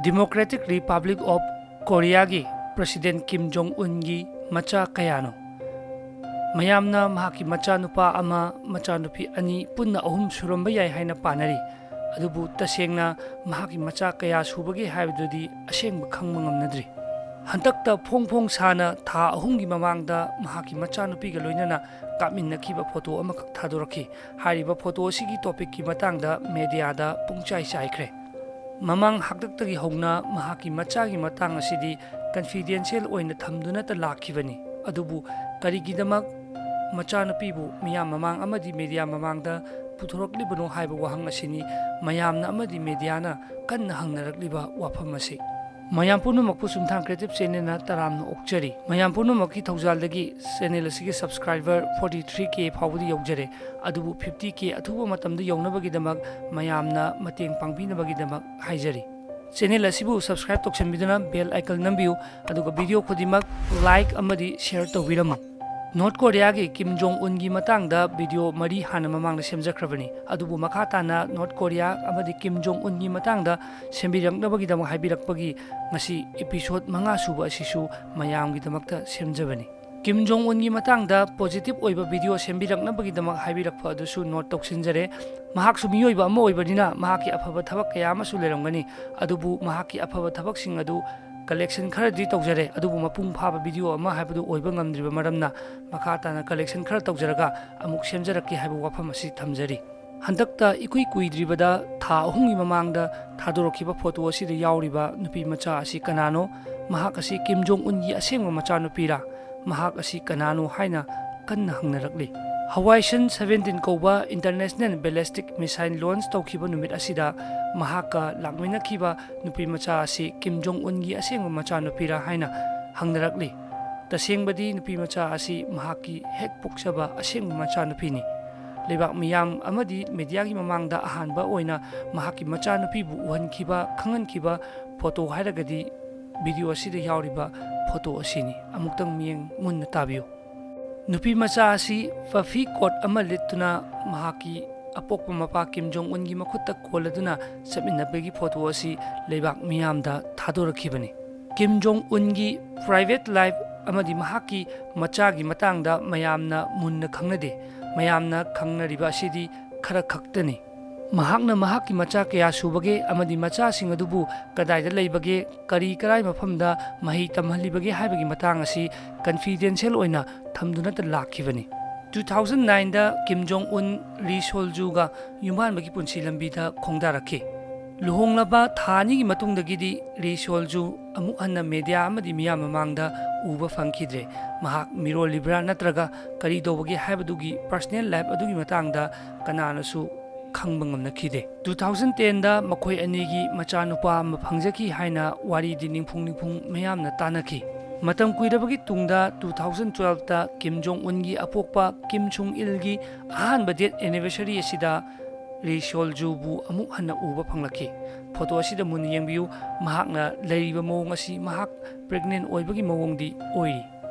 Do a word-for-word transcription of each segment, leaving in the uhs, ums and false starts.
Democratic Republic of Koreaꯒꯤ President Kim Jong Unꯒꯤ ꯃꯆꯥ ꯀꯌꯥꯅꯣ? ꯃꯌꯥꯝꯅ ꯃꯍꯥꯛꯀꯤ ꯃꯆꯥꯅꯨꯄꯥ ꯑꯃ, ꯃꯆꯥꯅꯨꯄꯤ ꯑꯅꯤ, ꯄꯨꯟꯅ ꯑꯍꯨꯝ ꯁꯨꯔꯝꯕ ꯌꯥꯏ ꯍꯥꯏꯅ ꯄꯥꯅꯔꯤ꯫ ꯑꯗꯨꯕꯨ ꯇꯁꯦꯡꯅ ꯃꯍꯥꯛꯀꯤ ꯃꯆꯥ ꯀꯌꯥ ꯁꯨꯕꯒꯦ ꯍꯥꯏꯕꯗꯨꯗꯤ ꯑꯁꯦꯡꯕ ꯈꯪꯕ ꯉꯝꯅꯗ꯭ꯔꯤ꯫ ꯍꯟꯗꯛꯇ ꯐꯣꯡ ꯐꯣꯡ ꯁꯥꯅ ꯊꯥ ꯑꯍꯨꯝꯒꯤ ꯃꯃꯥꯡꯗ ꯃꯍꯥꯛꯀꯤ ꯃꯆꯥꯅꯨꯄꯤꯒ ꯂꯣꯏꯅꯅ ꯀꯥꯞꯃꯤꯟꯅꯈꯤꯕ ꯐꯣꯇꯣ ꯑꯃꯈꯛ ꯊꯥꯗꯣꯔꯛꯈꯤ꯫ ꯍꯥꯏꯔꯤꯕ ꯐꯣꯇꯣ ꯑꯁꯤꯒꯤ ꯇꯣꯄꯤꯛꯀꯤ ꯃꯇꯥꯡꯗ ꯃꯦꯗꯤꯌꯥꯗ ꯄꯨꯡꯆꯥꯏ ꯆꯥꯏꯈ꯭ꯔꯦ꯫ ꯃꯃꯥꯡ ꯍꯥꯛꯇꯛꯇꯒꯤ ꯍꯧꯅ ꯃꯍꯥꯛꯀꯤ ꯃꯆꯥꯒꯤ ꯃꯇꯥꯡ ꯑꯁꯤꯗꯤ ꯀꯟꯐꯤꯗꯦꯟꯁꯤꯌꯦꯜ ꯑꯣꯏꯅ ꯊꯝꯗꯨꯅꯇ ꯂꯥꯛꯈꯤꯕꯅꯤ꯫ ꯑꯗꯨꯕꯨ ꯀꯔꯤꯒꯤꯗꯃꯛ ꯃꯆꯥꯅꯨꯄꯤꯕꯨ ꯃꯤꯌꯥꯝ ꯃꯃꯥꯡ ꯑꯃꯗꯤ ꯃꯦꯗꯤꯌꯥ ꯃꯃꯥꯡꯗ ꯄꯨꯊꯣꯔꯛꯂꯤꯕꯅꯣ ꯍꯥꯏꯕ ꯋꯥꯍꯪ ꯑꯁꯤꯅꯤ ꯃꯌꯥꯝꯅ ꯑꯃꯗꯤ ꯃꯦꯗꯤꯌꯥꯅ ꯀꯟꯅ ꯍꯪꯅꯔꯛꯂꯤꯕ ꯋꯥꯐꯝ ꯑꯁꯤ꯫ ꯃꯌꯥꯝ ꯄꯨꯝꯅꯃꯛꯄꯨ ꯆꯨꯝꯊꯥꯡ ꯀ꯭ꯔꯤꯌꯦꯇꯤꯚ ꯆꯦꯅꯦꯜꯅ ꯇꯔꯥꯝꯅ ꯑꯣꯛꯆꯔꯤ꯫ ꯃꯌꯥꯝ ꯄꯨꯝꯅꯃꯛꯀꯤ ꯊꯧꯖꯥꯜꯗꯒꯤ ꯆꯦꯅꯦꯜ ꯑꯁꯤꯒꯤ ꯁꯕꯁꯀ꯭ꯔꯥꯏꯕꯔ ꯐꯣꯔꯇꯤ ꯊ꯭ꯔꯤ ꯀꯦ ꯐꯥꯎꯕꯗꯤ ꯌꯧꯖꯔꯦ꯫ ꯑꯗꯨꯕꯨ ꯐꯤꯐꯇꯤ ꯀꯦ ꯑꯊꯨꯕ ꯃꯇꯝꯗ ꯌꯧꯅꯕꯒꯤꯗꯃꯛ ꯃꯌꯥꯝꯅ ꯃꯇꯦꯡ ꯄꯥꯡꯕꯤꯅꯕꯒꯤꯗꯃꯛ ꯍꯥꯏꯖꯔꯤ꯫ ꯆꯦꯅꯦꯜ ꯑꯁꯤꯕꯨ ꯁꯕꯁꯀ꯭ꯔꯥꯏꯕ ꯇꯧꯁꯤꯟꯕꯤꯗꯨꯅ ꯕꯦꯜ ꯑꯥꯏꯀꯟ ꯅꯝꯕꯤꯌꯨ, ꯑꯗꯨꯒ ꯚꯤꯗꯤꯑꯣ ꯈꯨꯗꯤꯡꯃꯛ ꯂꯥꯏꯛ ꯑꯃꯗꯤ ꯁꯦꯌꯔ ꯇꯧꯕꯤꯔꯝꯃꯨ꯫ ꯅꯣꯔꯠ ꯀꯣꯔꯤꯌꯥꯒꯤ ꯀꯤꯝ ꯖꯣꯡ ꯎꯟꯒꯤ ꯃꯇꯥꯡꯗ ꯚꯤꯗꯤꯑꯣ ꯃꯔꯤ ꯍꯥꯟꯅ ꯃꯃꯥꯡꯗ ꯁꯦꯝꯖꯈ꯭ꯔꯕꯅꯤ, ꯑꯗꯨꯕꯨ ꯃꯈꯥ ꯇꯥꯅ ꯅꯣꯔꯠ ꯀꯣꯔꯤꯌꯥ ꯑꯃꯗꯤ ꯀꯤꯝ ꯖꯣꯡ ꯎꯟꯒꯤ ꯃꯇꯥꯡꯗ ꯁꯦꯝꯕꯤꯔꯛꯅꯕꯒꯤꯗꯃꯛ ꯍꯥꯏꯕꯤꯔꯛꯄꯒꯤ ꯉꯁꯤ ꯏꯄꯤꯁꯣꯗ ꯃꯉꯥ ꯁꯨꯕ ꯑꯁꯤꯁꯨ ꯃꯌꯥꯝꯒꯤꯗꯃꯛꯇ ꯁꯦꯝꯖꯕꯅꯤ꯫ ꯀꯤꯝ ꯖꯣꯡ ꯎꯟꯒꯤ ꯃꯇꯥꯡꯗ ꯄꯣꯖꯤꯇꯤꯚ ꯑꯣꯏꯕ ꯚꯤꯗꯤꯑꯣ ꯁꯦꯝꯕꯤꯔꯛꯅꯕꯒꯤꯗꯃꯛ ꯍꯥꯏꯕꯤꯔꯛꯄ ꯑꯗꯨꯁꯨ ꯅꯣꯠ ꯇꯧꯁꯤꯟꯖꯔꯦ꯫ ꯃꯍꯥꯛꯁꯨ ꯃꯤꯑꯣꯏꯕ ꯑꯃ ꯑꯣꯏꯕꯅꯤꯅ ꯃꯍꯥꯛꯀꯤ ꯑꯐꯕ ꯊꯕꯛ ꯀꯌꯥ ꯑꯃꯁꯨ ꯂꯩꯔꯝꯒꯅꯤ, ꯑꯗꯨꯕꯨ ꯃꯍꯥꯛꯀꯤ ꯑꯐꯕ ꯊꯕꯛꯁꯤꯡ ꯑꯗꯨ ꯀꯂꯦꯛꯁꯟ ꯈꯔꯗꯤ ꯇꯧꯖꯔꯦ, ꯑꯗꯨꯕꯨ ꯃꯄꯨꯡ ꯐꯥꯕ ꯚꯤꯗꯤꯑꯣ ꯑꯃ ꯍꯥꯏꯕꯗꯨ ꯑꯣꯏꯕ ꯉꯝꯗ꯭ꯔꯤꯕ ꯃꯔꯝꯅ ꯃꯈꯥ ꯇꯥꯅ ꯀꯂꯦꯛꯁꯟ ꯈꯔ ꯇꯧꯖꯔꯒ ꯑꯃꯨꯛ ꯁꯦꯝꯖꯔꯛꯀꯦ ꯍꯥꯏꯕ ꯋꯥꯐꯝ ꯑꯁꯤ ꯊꯝꯖꯔꯤ꯫ ꯍꯟꯗꯛꯇ ꯏꯀꯨꯏ ꯀꯨꯏꯗ꯭ꯔꯤꯕꯗ ꯊꯥ ꯑꯍꯨꯝꯒꯤ ꯃꯃꯥꯡꯗ ꯊꯥꯗꯣꯔꯛꯈꯤꯕ ꯐꯣꯇꯣ ꯑꯁꯤꯗ ꯌꯥꯎꯔꯤꯕ ꯅꯨꯄꯤ ꯃꯆꯥ ꯑꯁꯤ ꯀꯅꯥꯅꯣ? ꯃꯍꯥꯛ ꯑꯁꯤ ꯀꯤꯝ ꯖꯣꯡ ꯎꯟꯒꯤ ꯑꯁꯦꯡꯕ ꯃꯆꯥꯅꯨꯄꯤꯔꯥ? ꯃꯍꯥꯛ ꯑꯁꯤ ꯀꯅꯥꯅꯣ ꯍꯥꯏꯅ ꯀꯟꯅ ꯍꯪꯅꯔꯛꯂꯤ꯫ ꯍꯋꯥꯏꯁꯟ ꯁꯚꯦꯟꯇꯤꯟ ꯀꯧꯕ ꯏꯟꯇꯔꯅꯦꯁꯅꯦꯜ ꯕꯦꯂꯤꯁꯇꯤꯛ ꯃꯤꯁꯥꯏꯜ ꯂꯣꯟꯆ ꯇꯧꯈꯤꯕ ꯅꯨꯃꯤꯠ ꯑꯁꯤꯗ ꯃꯍꯥꯛꯀ ꯂꯥꯛꯃꯤꯟꯅꯈꯤꯕ ꯅꯨꯄꯤ ꯃꯆꯥ ꯑꯁꯤ ꯀꯤꯝ ꯖꯣꯡ ꯎꯟꯒꯤ ꯑꯁꯦꯡꯕ ꯃꯆꯥꯅꯨꯄꯤꯔꯥ ꯍꯥꯏꯅ ꯍꯪꯅꯔꯛꯂꯤ꯫ ꯇꯁꯦꯡꯕꯗꯤ ꯅꯨꯄꯤ ꯃꯆꯥ ꯑꯁꯤ ꯃꯍꯥꯛꯀꯤ ꯍꯦꯛ ꯄꯣꯛꯆꯕ ꯑꯁꯦꯡꯕ ꯃꯆꯥꯅꯨꯄꯤꯅꯤ꯫ ꯂꯩꯕꯥꯛ ꯃꯤꯌꯥꯝ ꯑꯃꯗꯤ ꯃꯦꯗꯤꯌꯥꯒꯤ ꯃꯃꯥꯡꯗ ꯑꯍꯥꯟꯕ ꯑꯣꯏꯅ ꯃꯍꯥꯛꯀꯤ ꯃꯆꯥꯅꯨꯄꯤꯕꯨ ꯎꯍꯟꯈꯤꯕ, ꯈꯪꯍꯟꯈꯤꯕ ꯐꯣꯇꯣ ꯍꯥꯏꯔꯒꯗꯤ ꯚꯤꯗꯤꯑꯣ ꯑꯁꯤꯗ ꯌꯥꯎꯔꯤꯕ ꯐꯣꯇꯣ ꯑꯁꯤꯅꯤ꯫ ꯑꯃꯨꯛꯇꯪ ꯃꯤꯠꯌꯦꯡ ꯃꯨꯟꯅ ꯇꯥꯕꯤꯌꯨ꯫ ꯅꯨꯄꯤ ꯃꯆꯥ ꯑꯁꯤ ꯄꯐꯤ ꯀꯣꯠ ꯑꯃ ꯂꯤꯠꯇꯨꯅ ꯃꯍꯥꯛꯀꯤ ꯑꯄꯣꯛꯄ ꯃꯄꯥ ꯀꯤꯝ ꯖꯣꯡ ꯎꯟꯒꯤ ꯃꯈꯨꯠꯇ ꯀꯣꯜꯂꯗꯨꯅ ꯆꯠꯃꯤꯟꯅꯕꯒꯤ ꯐꯣꯇꯣ ꯑꯁꯤ ꯂꯩꯕꯥꯛ ꯃꯤꯌꯥꯝꯗ ꯊꯥꯗꯣꯔꯛꯈꯤꯕꯅꯤ꯫ ꯀꯤꯝ ꯖꯣꯡ ꯎꯟꯒꯤ private life ꯑꯃꯗꯤ ꯃꯍꯥꯛꯀꯤ ꯃꯆꯥꯒꯤ ꯃꯇꯥꯡꯗ ꯃꯌꯥꯝꯅ ꯃꯨꯟꯅ ꯈꯪꯅꯗꯦ꯫ ꯃꯌꯥꯝꯅ ꯈꯪꯅꯔꯤꯕ ꯑꯁꯤꯗꯤ ꯈꯔ ꯈꯛꯇꯅꯤ꯫ ꯃꯍꯥꯛꯅ ꯃꯍꯥꯛꯀꯤ ꯃꯆꯥ ꯀꯌꯥ ꯁꯨꯕꯒꯦ ꯑꯃꯗꯤ ꯃꯆꯥꯁꯤꯡ ꯑꯗꯨꯕꯨ ꯀꯗꯥꯏꯗ ꯂꯩꯕꯒꯦ, ꯀꯔꯤ ꯀꯔꯥꯏ ꯃꯐꯝꯗ ꯃꯍꯩ ꯇꯝꯍꯜꯂꯤꯕꯒꯦ ꯍꯥꯏꯕꯒꯤ ꯃꯇꯥꯡ ꯑꯁꯤ confidential ꯑꯣꯏꯅ ꯊꯝꯗꯨꯅꯇ ꯂꯥꯛꯈꯤꯕꯅꯤ꯫ Two thousand nineꯗ ꯀꯤꯝ ꯖꯣꯡ ꯎꯟ ꯔꯤ ꯁꯣꯜ ꯖꯨꯒ ꯌꯨꯝꯕꯥꯟꯕꯒꯤ ꯄꯨꯟꯁꯤ ꯂꯝꯕꯤꯗ ꯈꯣꯡꯗꯥꯔꯛꯈꯤ꯫ ꯂꯨꯍꯣꯡꯂꯕ ꯊꯥ ꯑꯅꯤꯒꯤ ꯃꯇꯨꯡꯗꯒꯤꯗꯤ ꯔꯤ ꯁꯣꯜ ꯖꯨ ꯑꯃꯨꯛ ꯍꯟꯅ ꯃꯦꯗꯤꯌꯥ ꯑꯃꯗꯤ ꯃꯤꯌꯥꯝ ꯃꯃꯥꯡꯗ ꯎꯕ ꯐꯪꯈꯤꯗ꯭ꯔꯦ꯫ ꯃꯍꯥꯛ ꯃꯤꯔꯣꯜꯂꯤꯕ꯭ꯔꯥ ꯅꯠꯇ꯭ꯔꯒ ꯀꯔꯤ ꯇꯧꯕꯒꯦ ꯍꯥꯏꯕꯗꯨꯒꯤ personal life ꯑꯗꯨꯒꯤ ꯃꯇꯥꯡꯗ ꯀꯅꯥꯅꯁꯨ ꯈꯪꯕ ꯉꯝꯅꯈꯤꯗꯦ꯫ Two thousand tenꯗ ꯃꯈꯣꯏ ꯑꯅꯤꯒꯤ ꯃꯆꯥꯅꯨꯄꯥ ꯑꯃ ꯐꯪꯖꯈꯤ ꯍꯥꯏꯅ ꯋꯥꯔꯤꯗꯤ ꯅꯤꯡꯐꯨꯡ ꯅꯤꯡꯐꯨꯡ ꯃꯌꯥꯝꯅ ꯇꯥꯅꯈꯤ꯫ ꯃꯇꯝ ꯀꯨꯏꯔꯕꯒꯤ ꯇꯨꯡꯗ two thousand twelveꯇ ꯀꯤꯝ ꯖꯣꯡ ꯎꯟꯒꯤ ꯑꯄꯣꯛꯄ ꯀꯤꯝ ꯁꯨꯡ ꯏꯜꯒꯤ ꯑꯍꯥꯟꯕ death anniversary ꯑꯁꯤꯗ ꯔꯤ ꯁꯣꯜ ꯖꯨꯕꯨ ꯑꯃꯨꯛ ꯍꯟꯅ ꯎꯕ ꯐꯪꯂꯛꯈꯤ꯫ ꯐꯣꯇꯣ ꯑꯁꯤꯗ ꯃꯨꯟꯅ ꯌꯦꯡꯕꯤꯌꯨ꯫ ꯃꯍꯥꯛꯅ ꯂꯩꯔꯤꯕ ꯃꯑꯣꯡ ꯑꯁꯤ ꯃꯍꯥꯛ pregnant ꯑꯣꯏꯕꯒꯤ ꯃꯑꯣꯡꯗꯤ ꯑꯣꯏꯔꯤ꯫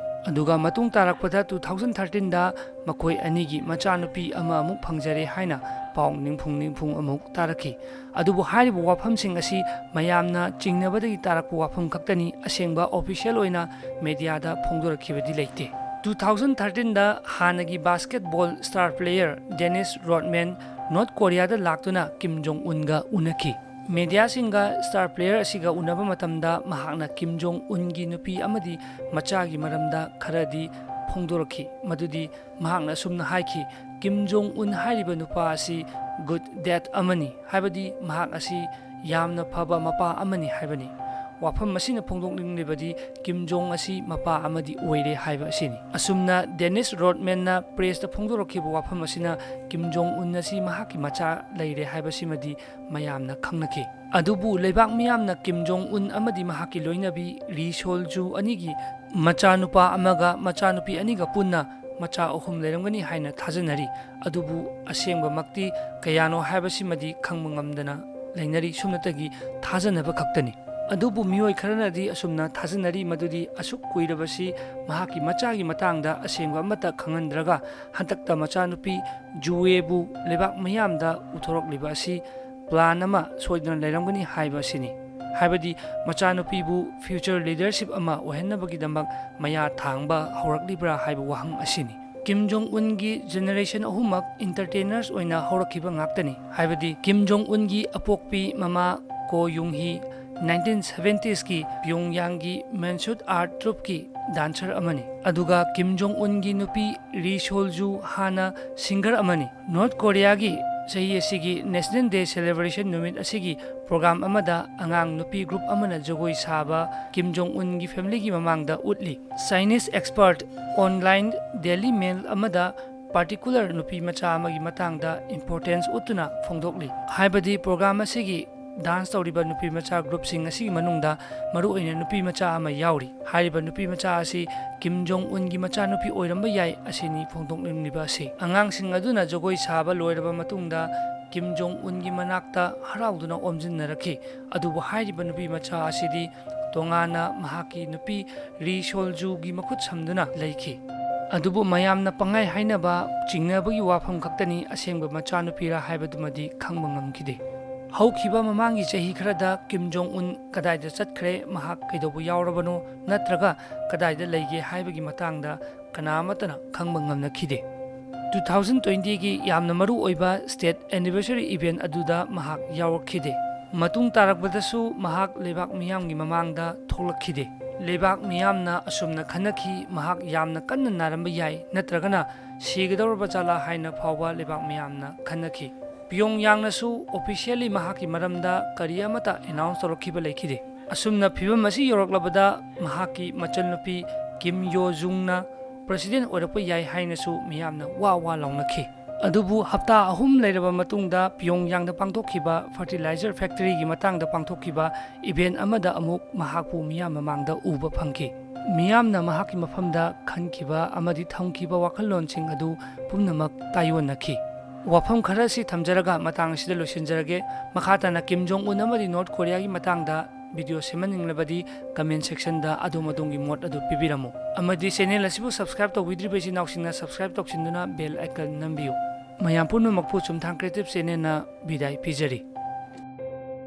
ꯑꯗꯨꯒ ꯃꯇꯨꯡ ꯇꯥꯔꯛꯄꯗ two thousand thirteenꯗ ꯃꯈꯣꯏ ꯑꯅꯤꯒꯤ ꯃꯆꯥꯅꯨꯄꯤ ꯑꯃ ꯑꯃꯨꯛ ꯐꯪꯖꯔꯦ ꯍꯥꯏꯅ ꯄꯥꯎ ꯅꯤꯡꯐꯨꯡ ꯅꯤꯡꯐꯨꯡ ꯑꯃꯨꯛ ꯇꯥꯔꯛꯈꯤ꯫ ꯑꯗꯨꯕꯨ ꯍꯥꯏꯔꯤꯕ ꯋꯥꯐꯝꯁꯤꯡ ꯑꯁꯤ ꯃꯌꯥꯝꯅ ꯆꯤꯡꯅꯕꯗꯒꯤ ꯇꯥꯔꯛꯄ ꯋꯥꯐꯝ ꯈꯛꯇꯅꯤ, ꯑꯁꯦꯡꯕ official ꯑꯣꯏꯅ ꯃꯦꯗꯤꯌꯥꯗ ꯐꯣꯡꯗꯣꯔꯛꯈꯤꯕꯗꯤ ꯂꯩꯇꯦ꯫ Two thousand thirteenꯗ ꯍꯥꯟꯅꯒꯤ basketball star player Dennis Rodman North Koreaꯗ ꯂꯥꯛꯇꯨꯅ ꯀꯤꯝ ꯖꯣꯡ ꯎꯟꯒ ꯎꯅꯈꯤ꯫ ꯃꯦꯗꯤꯌꯥꯁꯤꯡꯒ star player ꯑꯁꯤꯒ ꯎꯅꯕ ꯃꯇꯝꯗ ꯃꯍꯥꯛꯅ ꯀꯤꯝ ꯖꯣꯡ ꯎꯟꯒꯤ ꯅꯨꯄꯤ ꯑꯃꯗꯤ ꯃꯆꯥꯒꯤ ꯃꯔꯝꯗ ꯈꯔꯗꯤ ꯐꯣꯡꯗꯣꯔꯛꯈꯤ, ꯃꯗꯨꯗꯤ ꯃꯍꯥꯛꯅ ꯑꯁꯨꯝꯅ ꯍꯥꯏꯈꯤ, "ꯀꯤꯝ ꯖꯣꯡ ꯎꯟ ꯍꯥꯏꯔꯤꯕ ꯅꯨꯄꯥ ꯑꯁꯤ good dad ꯑꯃꯅꯤ, ꯍꯥꯏꯕꯗꯤ ꯃꯍꯥꯛ ꯑꯁꯤ ꯌꯥꯝꯅ ꯐꯕ ꯃꯄꯥ ꯑꯃꯅꯤ" ꯍꯥꯏꯕꯅꯤ꯫ ꯋꯥꯐꯝ ꯑꯁꯤꯅ ꯐꯣꯡꯗꯣꯛꯅꯤꯡꯂꯤꯕꯗꯤ ꯀꯤꯝ ꯖꯣꯡ ꯑꯁꯤ ꯃꯄꯥ ꯑꯃꯗꯤ ꯑꯣꯏꯔꯦ ꯍꯥꯏꯕ ꯑꯁꯤꯅꯤ꯫ ꯑꯁꯨꯝꯅ ꯗꯦꯅꯤꯁ ꯔꯣꯗꯃꯦꯟꯅ pressꯇ ꯐꯣꯡꯗꯣꯔꯛꯈꯤꯕ ꯋꯥꯐꯝ ꯑꯁꯤꯅ ꯀꯤꯝ ꯖꯣꯡ ꯎꯟ ꯑꯁꯤ ꯃꯍꯥꯛꯀꯤ ꯃꯆꯥ ꯂꯩꯔꯦ ꯍꯥꯏꯕꯁꯤꯃꯗꯤ ꯃꯌꯥꯝꯅ ꯈꯪꯅꯈꯤ꯫ ꯑꯗꯨꯕꯨ ꯂꯩꯕꯥꯛ ꯃꯤꯌꯥꯝꯅ ꯀꯤꯝ ꯖꯣꯡ ꯎꯟ ꯑꯃꯗꯤ ꯃꯍꯥꯛꯀꯤ ꯂꯣꯏꯅꯕꯤ ꯔꯤ ꯁꯣꯜ ꯖꯨ ꯑꯅꯤꯒꯤ ꯃꯆꯥꯅꯨꯄꯥ ꯑꯃꯒ ꯃꯆꯥꯅꯨꯄꯤ ꯑꯅꯤꯒ ꯄꯨꯟꯅ ꯃꯆꯥ ꯑꯍꯨꯝ ꯂꯩꯔꯝꯒꯅꯤ ꯍꯥꯏꯅ ꯊꯥꯖꯅꯔꯤ꯫ ꯑꯗꯨꯕꯨ ꯑꯁꯦꯡꯕꯃꯛꯇꯤ ꯀꯌꯥꯅꯣ ꯍꯥꯏꯕꯁꯤꯃꯗꯤ ꯈꯪꯕ ꯉꯝꯗꯅ ꯂꯩꯅꯔꯤ꯫ ꯁꯨꯞꯅꯇꯒꯤ ꯊꯥꯖꯅꯕ ꯈꯛꯇꯅꯤ꯫ ꯑꯗꯨꯕꯨ ꯃꯤꯑꯣꯏ ꯈꯔꯅꯗꯤ ꯑꯁꯨꯝꯅ ꯊꯥꯖꯅꯔꯤ ꯃꯗꯨꯗꯤ ꯑꯁꯨꯛ ꯀꯨꯏꯔꯕꯁꯤ ꯃꯍꯥꯛꯀꯤ ꯃꯆꯥꯒꯤ ꯃꯇꯥꯡꯗ ꯑꯁꯦꯡꯕ ꯑꯃꯠꯇ ꯈꯪꯍꯟꯗ꯭ꯔꯒ ꯍꯟꯗꯛꯇ ꯃꯆꯥꯅꯨꯄꯤ ꯖꯨꯋꯦꯕꯨ ꯂꯩꯕꯥꯛ ꯃꯤꯌꯥꯝꯗ ꯎꯊꯣꯔꯛꯂꯤꯕ ꯑꯁꯤ ꯄ꯭ꯂꯥꯟ ꯑꯃ ꯁꯣꯏꯗꯅ ꯂꯩꯔꯝꯒꯅꯤ ꯍꯥꯏꯕ ꯑꯁꯤꯅꯤ꯫ ꯍꯥꯏꯕꯗꯤ ꯃꯆꯥꯅꯨꯄꯤꯕꯨ ꯐ꯭ꯌꯨꯆꯔ ꯂꯤꯗꯔꯁꯤꯞ ꯑꯃ ꯑꯣꯏꯍꯟꯅꯕꯒꯤꯗꯃꯛ ꯃꯌꯥ ꯊꯥꯡꯕ ꯍꯧꯔꯛꯂꯤꯕ꯭ꯔꯥ ꯍꯥꯏꯕ ꯋꯥꯍꯪ ꯑꯁꯤꯅꯤ꯫ ꯀꯤꯝ ꯖꯣꯡ ꯎꯟꯒꯤ ꯖꯦꯅꯦꯔꯦꯁꯟ ꯑꯍꯨꯝꯃꯛ ꯏꯟꯇꯔꯇꯦꯅꯔꯁ ꯑꯣꯏꯅ ꯍꯧꯔꯛꯈꯤꯕ ꯉꯥꯛꯇꯅꯤ꯫ ꯍꯥꯏꯕꯗꯤ ꯀꯤꯝ ꯖꯣꯡ ꯎꯟꯒꯤ ꯑꯄꯣꯛꯄꯤ ꯃꯃꯥ ꯀꯣ ꯌꯨꯡ ꯍꯤ ꯅꯥꯏꯟꯇꯤꯟ ꯁꯚꯦꯟꯇꯤꯁꯀꯤ ꯄꯤꯌꯣꯡꯌꯥꯡꯒꯤ ꯃꯦꯟꯁꯨꯠ ꯑꯥꯔꯠ ꯇ꯭ꯔꯨꯞꯀꯤ ꯗꯥꯟꯁꯔ ꯑꯃꯅꯤ꯫ ꯑꯗꯨꯒ ꯀꯤꯝ ꯖꯣꯡ ꯎꯟꯒꯤ ꯅꯨꯄꯤ ꯔꯤ ꯁꯣꯜꯖꯨ ꯍꯥꯟꯅ ꯁꯤꯡꯒꯔ ꯑꯃꯅꯤ꯫ ꯅꯣꯔꯠ ꯀꯣꯔꯤꯌꯥꯒꯤ ꯆꯍꯤ ꯑꯁꯤꯒꯤ ꯅꯦꯁꯅꯦꯜ ꯗꯦ ꯁꯦꯂꯦꯕ꯭ꯔꯦꯁꯟ ꯅꯨꯃꯤꯠ ꯑꯁꯤꯒꯤ ꯄ꯭ꯔꯣꯒ꯭ꯔꯥꯝ ꯑꯃꯗ ꯑꯉꯥꯡ ꯅꯨꯄꯤ ꯒ꯭ꯔꯨꯞ ꯑꯃꯅ ꯖꯒꯣꯏ ꯁꯥꯕ ꯀꯤꯝ ꯖꯣꯡ ꯎꯟꯒꯤ ꯐꯦꯃꯤꯂꯤꯒꯤ ꯃꯃꯥꯡꯗ ꯎꯠꯂꯤ꯫ ꯆꯥꯏꯅꯤꯁ ꯑꯦꯛꯁꯄꯔꯠ ꯑꯣꯟꯂꯥꯏꯟ ꯗꯦꯂꯤ ꯃꯦꯜ ꯑꯃꯗ ꯄꯥꯔꯇꯤꯀꯨꯂꯔ ꯅꯨꯄꯤ ꯃꯆꯥ ꯑꯃꯒꯤ ꯃꯇꯥꯡꯗ ꯏꯝꯄꯣꯔꯇꯦꯟꯁ ꯎꯠꯇꯨꯅ ꯐꯣꯡꯗꯣꯛꯂꯤ꯫ ꯍꯥꯏꯕꯗꯤ ꯄ꯭ꯔꯣꯒ꯭ꯔꯥꯝ ꯑꯁꯤꯒꯤ ꯗꯥꯟꯁ ꯇꯧꯔꯤꯕ ꯅꯨꯄꯤ ꯃꯆꯥ ꯒ꯭ꯔꯨꯞꯁꯤꯡ ꯑꯁꯤꯒꯤ ꯃꯅꯨꯡꯗ ꯃꯔꯨꯑꯣꯏꯅ ꯅꯨꯄꯤ ꯃꯆꯥ ꯑꯃ ꯌꯥꯎꯔꯤ꯫ ꯍꯥꯏꯔꯤꯕ ꯅꯨꯄꯤ ꯃꯆꯥ ꯑꯁꯤ ꯀꯤꯝ ꯖꯣꯡ ꯎꯟꯒꯤ ꯃꯆꯥꯅꯨꯄꯤ ꯑꯣꯏꯔꯝꯕ ꯌꯥꯏ ꯑꯁꯤꯅꯤ ꯐꯣꯡꯗꯣꯛꯅꯤꯡꯂꯤꯕ ꯑꯁꯤ꯫ ꯑꯉꯥꯡꯁꯤꯡ ꯑꯗꯨꯅ ꯖꯒꯣꯏ ꯁꯥꯕ ꯂꯣꯏꯔꯕ ꯃꯇꯨꯡꯗ ꯀꯤꯝ ꯖꯣꯡ ꯎꯟꯒꯤ ꯃꯅꯥꯛꯇ ꯍꯔꯥꯎꯗꯨꯅ ꯑꯣꯝꯖꯤꯟꯅꯔꯛꯈꯤ꯫ ꯑꯗꯨꯕꯨ ꯍꯥꯏꯔꯤꯕ ꯅꯨꯄꯤ ꯃꯆꯥ ꯑꯁꯤꯗꯤ ꯇꯣꯉꯥꯟꯅ ꯃꯍꯥꯛꯀꯤ ꯅꯨꯄꯤ ꯔꯤ ꯁꯣꯜꯖꯨꯒꯤ ꯃꯈꯨꯠ ꯁꯝꯗꯨꯅ ꯂꯩꯈꯤ꯫ ꯑꯗꯨꯕꯨ ꯃꯌꯥꯝꯅ ꯄꯪꯍꯥꯏ ꯍꯥꯏꯅꯕ ꯆꯤꯡꯅꯕꯒꯤ ꯋꯥꯐꯝ ꯈꯛꯇꯅꯤ, ꯑꯁꯦꯡꯕ ꯃꯆꯥꯅꯨꯄꯤꯔꯥ ꯍꯥꯏꯕꯗꯨꯃꯗꯤ ꯈꯪꯕ ꯉꯝꯈꯤꯗꯦ꯫ ꯍꯧꯈꯤꯕ ꯃꯃꯥꯡꯒꯤ ꯆꯍꯤ ꯈꯔꯗ ꯀꯤꯝ ꯖꯣꯡ ꯎꯟ ꯀꯗꯥꯏꯗ ꯆꯠꯈ꯭ꯔꯦ, ꯃꯍꯥꯛ ꯀꯩꯗꯧꯕ ꯌꯥꯎꯔꯕꯅꯣ, ꯅꯠꯇ꯭ꯔꯒ ꯀꯗꯥꯏꯗ ꯂꯩꯒꯦ ꯍꯥꯏꯕꯒꯤ ꯃꯇꯥꯡꯗ ꯀꯅꯥ ꯑꯃꯠꯇꯅ ꯈꯪꯕ ꯉꯝꯅꯈꯤꯗꯦ꯫ ꯇꯨ ꯊꯥꯎꯖꯟ ꯇ꯭ꯋꯦꯟꯇꯤꯒꯤ ꯌꯥꯝꯅ ꯃꯔꯨ ꯑꯣꯏꯕ ꯁ꯭ꯇꯦꯠ ꯑꯦꯅꯤꯚꯔꯁꯔꯤ ꯏꯚꯦꯟꯠ ꯑꯗꯨꯗ ꯃꯍꯥꯛ ꯌꯥꯎꯔꯛꯈꯤꯗꯦ꯫ ꯃꯇꯨꯡ ꯇꯥꯔꯛꯄꯗꯁꯨ ꯃꯍꯥꯛ ꯂꯩꯕꯥꯛ ꯃꯤꯌꯥꯝꯒꯤ ꯃꯃꯥꯡꯗ ꯊꯣꯛꯂꯛꯈꯤꯗꯦ꯫ ꯂꯩꯕꯥꯛ ꯃꯤꯌꯥꯝꯅ ꯑꯁꯨꯝꯅ ꯈꯟꯅꯈꯤ, ꯃꯍꯥꯛ ꯌꯥꯝꯅ ꯀꯟꯅ ꯅꯥꯔꯝꯕ ꯌꯥꯏ, ꯅꯠꯇ꯭ꯔꯒꯅ ꯁꯤꯒꯗꯧꯔꯕ ꯖꯥꯠꯂꯥ ꯍꯥꯏꯅ ꯐꯥꯎꯕ ꯂꯩꯕꯥꯛ ꯃꯤꯌꯥꯝꯅ ꯈꯟꯅꯈꯤ꯫ ꯄꯤꯌꯣꯡꯌꯥꯡꯅꯁꯨ ꯑꯣꯐꯤꯁꯤꯌꯦꯜꯂꯤ ꯃꯍꯥꯛꯀꯤ ꯃꯔꯝꯗ ꯀꯔꯤ ꯑꯃꯠꯇ ꯑꯦꯅꯥꯎꯟꯁ ꯇꯧꯔꯛꯈꯤꯕ ꯂꯩꯈꯤꯗꯦ꯫ ꯑꯁꯨꯝꯅ ꯐꯤꯚꯝ ꯑꯁꯤ ꯌꯧꯔꯛꯂꯕꯗ ꯃꯍꯥꯛꯀꯤ ꯃꯆꯟꯅꯨꯄꯤ ꯀꯤꯝ ꯌꯣ ꯖꯨꯡꯅ ꯄ꯭ꯔꯁꯤꯗꯦꯟꯠ ꯑꯣꯏꯔꯛꯄ ꯌꯥꯏ ꯍꯥꯏꯅꯁꯨ ꯃꯤꯌꯥꯝꯅ ꯋꯥ ꯋꯥ ꯂꯥꯎꯅꯈꯤ꯫ ꯑꯗꯨꯕꯨ ꯍꯞꯇꯥ ꯑꯍꯨꯝ ꯂꯩꯔꯕ ꯃꯇꯨꯡꯗ ꯄꯤꯌꯣꯡꯌꯥꯡꯗ ꯄꯥꯡꯊꯣꯛꯈꯤꯕ ꯐꯔꯇꯤꯂꯥꯏꯖꯔ ꯐꯦꯛꯇꯔꯤꯒꯤ ꯃꯇꯥꯡꯗ ꯄꯥꯡꯊꯣꯛꯈꯤꯕ ꯏꯚꯦꯟꯠ ꯑꯃꯗ ꯑꯃꯨꯛ ꯃꯍꯥꯛꯄꯨ ꯃꯤꯌꯥꯝ ꯃꯃꯥꯡꯗ ꯎꯕ ꯐꯪꯈꯤ꯫ ꯃꯤꯌꯥꯝꯅ ꯃꯍꯥꯛꯀꯤ ꯃꯐꯝꯗ ꯈꯟꯈꯤꯕ ꯑꯃꯗꯤ ꯊꯝꯈꯤꯕ ꯋꯥꯈꯜꯂꯣꯟꯁꯤꯡ ꯑꯗꯨ ꯄꯨꯝꯅꯃꯛ ꯇꯥꯏꯑꯣꯟꯅꯈꯤ꯫ ꯋꯥꯐꯝ ꯈꯔ ꯑꯁꯤ ꯊꯝꯖꯔꯒ ꯃꯇꯥꯡ ꯑꯁꯤꯗ ꯂꯣꯏꯁꯤꯟꯖꯔꯒꯦ꯫ ꯃꯈꯥ ꯇꯥꯅ ꯀꯤꯝ ꯖꯣꯡ ꯎꯟ ꯑꯃꯗꯤ ꯅꯣꯔꯠ ꯀꯣꯔꯤꯌꯥꯒꯤ ꯃꯇꯥꯡꯗ video ꯁꯦꯝꯍꯟꯅꯤꯡꯂꯕꯗꯤ comment section ꯗ ꯑꯗꯣꯝ ꯑꯗꯣꯝꯒꯤ ꯃꯣꯠ ꯑꯗꯨ ꯄꯤꯕꯤꯔꯝꯃꯨ꯫ ꯑꯃꯗꯤ channel ꯑꯁꯤꯕꯨ subscribe ꯇꯧꯕꯤꯗ꯭ꯔꯤꯕ ꯏꯆꯤꯟ ꯏꯅꯥꯎꯁꯤꯡꯅ subscribe ꯇꯧꯁꯤꯟꯗꯨꯅ bell icon ꯅꯝꯕꯤꯌꯨ꯫ ꯃꯌꯥꯝ ꯄꯨꯝꯅꯃꯛꯄꯨ ꯆꯨꯝꯊꯥꯡ Creative Channel ꯅ ꯕꯤꯗꯥꯏ ꯄꯤꯖꯔꯤ꯫